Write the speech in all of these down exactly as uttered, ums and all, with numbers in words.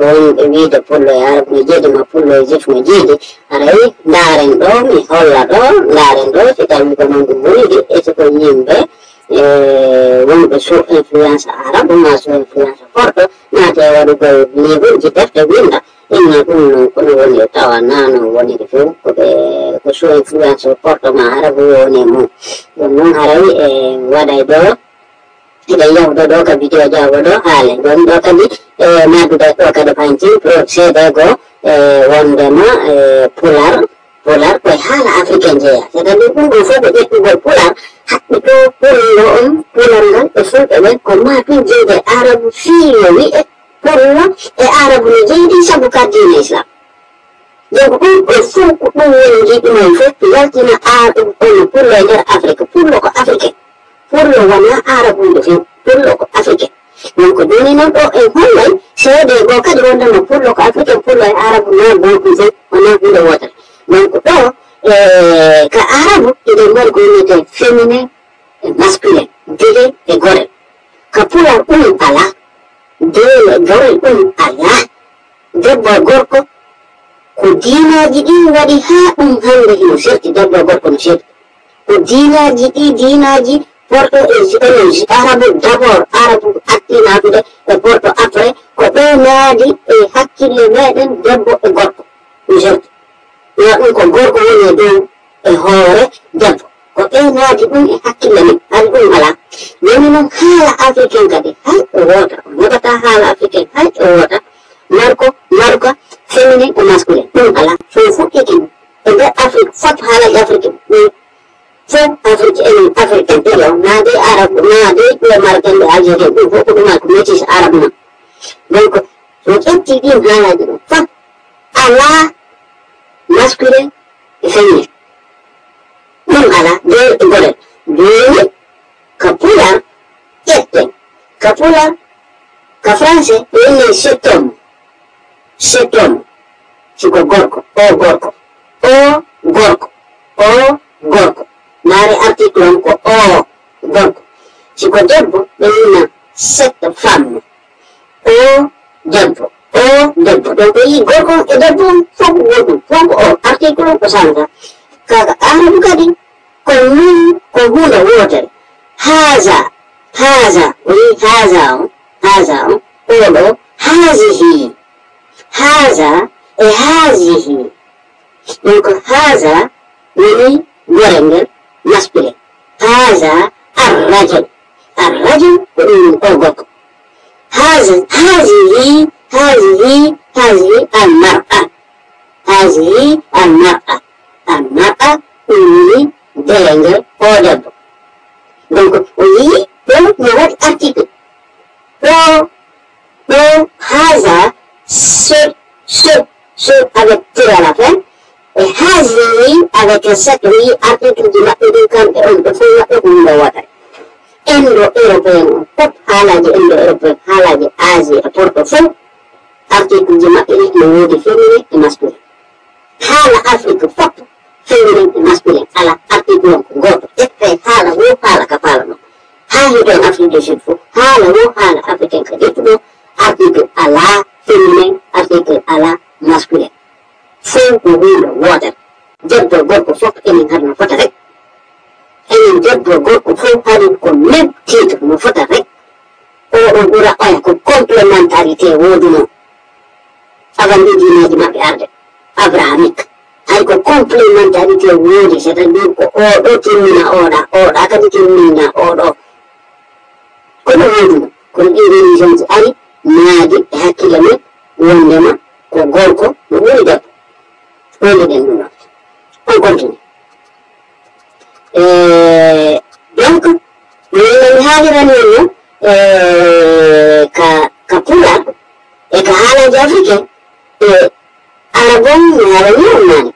wonɓe wiide pullo e arab no jeeɗi ma pullo e juif no jeeɗi. Haray ndaaren ɗo, mi holla ɗo, ndaaren ɗo, si tawi ko noon ɗum woni de, e si ko yimɓe, e, wonɓe sous influence arabe, ma sous influence forte, naate e waɗugol livreji, defte, winda. Inna ɗum noon, kono woni e tawa na no woniri fof, ko ɓe, ko sous influence forte ma arabe woni e mum. Ɗum noon haray e waɗay ɗo, eɗen yahuɗo ɗo ka video jaago ɗo haale. Ɗon ɗo kadi, e, naddude ɗo kadi fanti pro-, seedeego, e, wondema, e, pular, pular koye haala africain jeeya. C'est-à-dire ɗum ɗo fof ko ƴettugol pular, haɓɓito pullo on, pular ngal e fulɓe ɓen, ko ma tun jeyde arabu fii yo wi'e pullo e arabu no jeydi sabu ka diina islam. Donc ɗum ɗo fof ko ɗum woni njiɗi men fof ko yaltina ar-, kono pullo e nder Afrique, pullo ko africain. Pullo wonaa arabunjo few, pullo ko africain. Donc, jooni noon ɗo en hollay, seede goo kadi wondema pullo ko africain, pullo e arabu na gootum few, wonaa huunde wootere. Donc, ɗo, e, ka arabu, iɗen mari ko wiyetee féminin e masculin, dewel e gorel. Ka pular ɗum alaa, dewel e gorel ɗum alaa. Debbo e gorko, ko diinaaji ɗin waɗi haa ɗum hannde hino serti, debbo e gorko no serti. Ko diinaaji ɗi, diinaaji porto e ji-, enen ji-, arabu d'abord, arabu arti naatude e porto après, ko ɓe naadi e hakkille meɗen debbo e gorko. Mi sorti. Yo ɗum ko gorko woni e dow e hoore debbo. Ko ɓe naadi ɗum e hakkille men, hari ɗum alaa. Jooni noon haala africain kadi, hay o woota, o nodata haala africain, hay o woota. Marko, maruka, féminin e masculin, ɗum alaa. So fuɗɗike e nder Afrique, fop haalaaji Afrique, ɗum fof Afrique, enen Africain, ɗiɗo, naa de Arab, naa de ɓe Marocain, ɓe Algérien, ɗum fof ko ɗum ko métis Arab noon. Donc, so ƴetti ɗin haalaaji ɗum fof, alaa masculin e féminin. Ɗum alaa, de e gorel. Jooni, ka pular, ƴetten. Ka pular, ka français, ɓe inni cet homme. Cet homme, si ko gorko, o gorko, o gorko, o gorko. Ndaare article on ko o gorko. Si ko debbo, ɓe inna cette femme, o debbo, o debbo. Donc, yi gorko on e debbo on, fof ko goɗɗum, fof ko o. Article on ko sanga. Kaga arabu kadi, ko min, ko huunde wootere. Haza, haza, o yi haza on, haza on, o ɗo, hazihi. Haza e hazihi. Donc, haza woni gorel ngel, masculin. Haza arrajul. Arrajul ko ɗum woni o gorko. Haza, hazihi, hazihi, hazihi almar'a. Hazihi almar'a. Almar'a ɗum woni dewel ngel o debbo. Donc, o yii ɗo no waɗi article. Ɗo, ɗo, haza, ce, ce, ce avec tiré à la fin, e hazihi avec cette, wi article ji maɓɓe ɗin kamɓe on ɓe fof maɓɓe ko yimɓe wootere. Indo-européen on fof, haalaaji indo-européen, haalaaji Asie e Porto fof, article ji maɓɓe ɗin no woodi féminin e masculin. Haala Afrique fof, féminin e masculin, alaa article on ko gooto. Ƴettee haala woo haala ka faalaɗon. Haa hito en Afrique du Sud fof, haala woo haala africain ka ƴettuɗon, article alaa féminin, article alaa masculin. Fof ko huunde wootere. Debbo e gorko fof enen hari no fota rek. Enen debbo e gorko fof hari ko même titre no fota rek. Oɗo ɓura oya ko complémentarité woodunoo. Avant nde diineeji maɓɓe arde, abrahamique, hay ko complémentarité woodi, c'est-à-dire ko oɗo timmina oɗa, oɗa kadi timmina oɗo. Ko ɗum woodunoo, kono ɗii religion ji ari, naadi e hakkille men, wondema ko gorko no ɓuri debbo. Wonde ɗen ɗum ɗon. On continue. Eh, donc, no mi haalirani on non, eh, ka, ka pular, e ka haalaaji africain, e arabu on mi haalani on naane.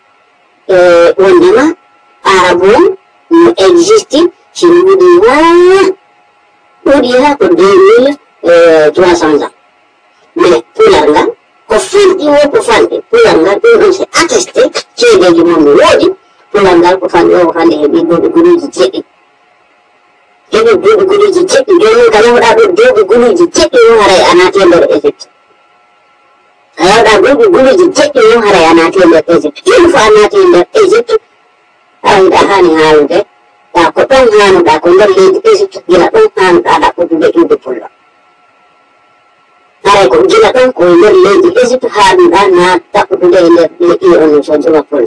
E wondema arabu on no existe, si ɗuuɗi haa, ɗuuɗi haa ko deux mille trois cents ans. Mais pular ngal, ko fanɗi woo ko fanɗi. Pular ngal, ɗum ɗon c'est attesté, ceedeeji mum no woodi. Pular ngal ko fanɗi woo ko fanɗi, heɓi duuɓi guluuji jeɗɗi. Heɓi duuɓi guluuji jeɗɗi. Jooni ka yahuɗaa ɗo duuɓi guluuji jeɗɗi woo haray a naati e nder Égypte. A yawɗa duuɓi guluuji jeɗɗi noon haray a naati e nder Égypte. Hino fof a naati e nder Égypte, haray hiɗa haani haalude. Yaa ko ɗon haanuɗaa, ko nder leydi Égypte, gila ɗon haanuɗaa ɗaɓɓutude innde pullo. Haray ko gila ɗon ko e nder leydi Égypte haanuɗaa na ɗaɓɓutude e nder le-, iyo, no so juma pullo.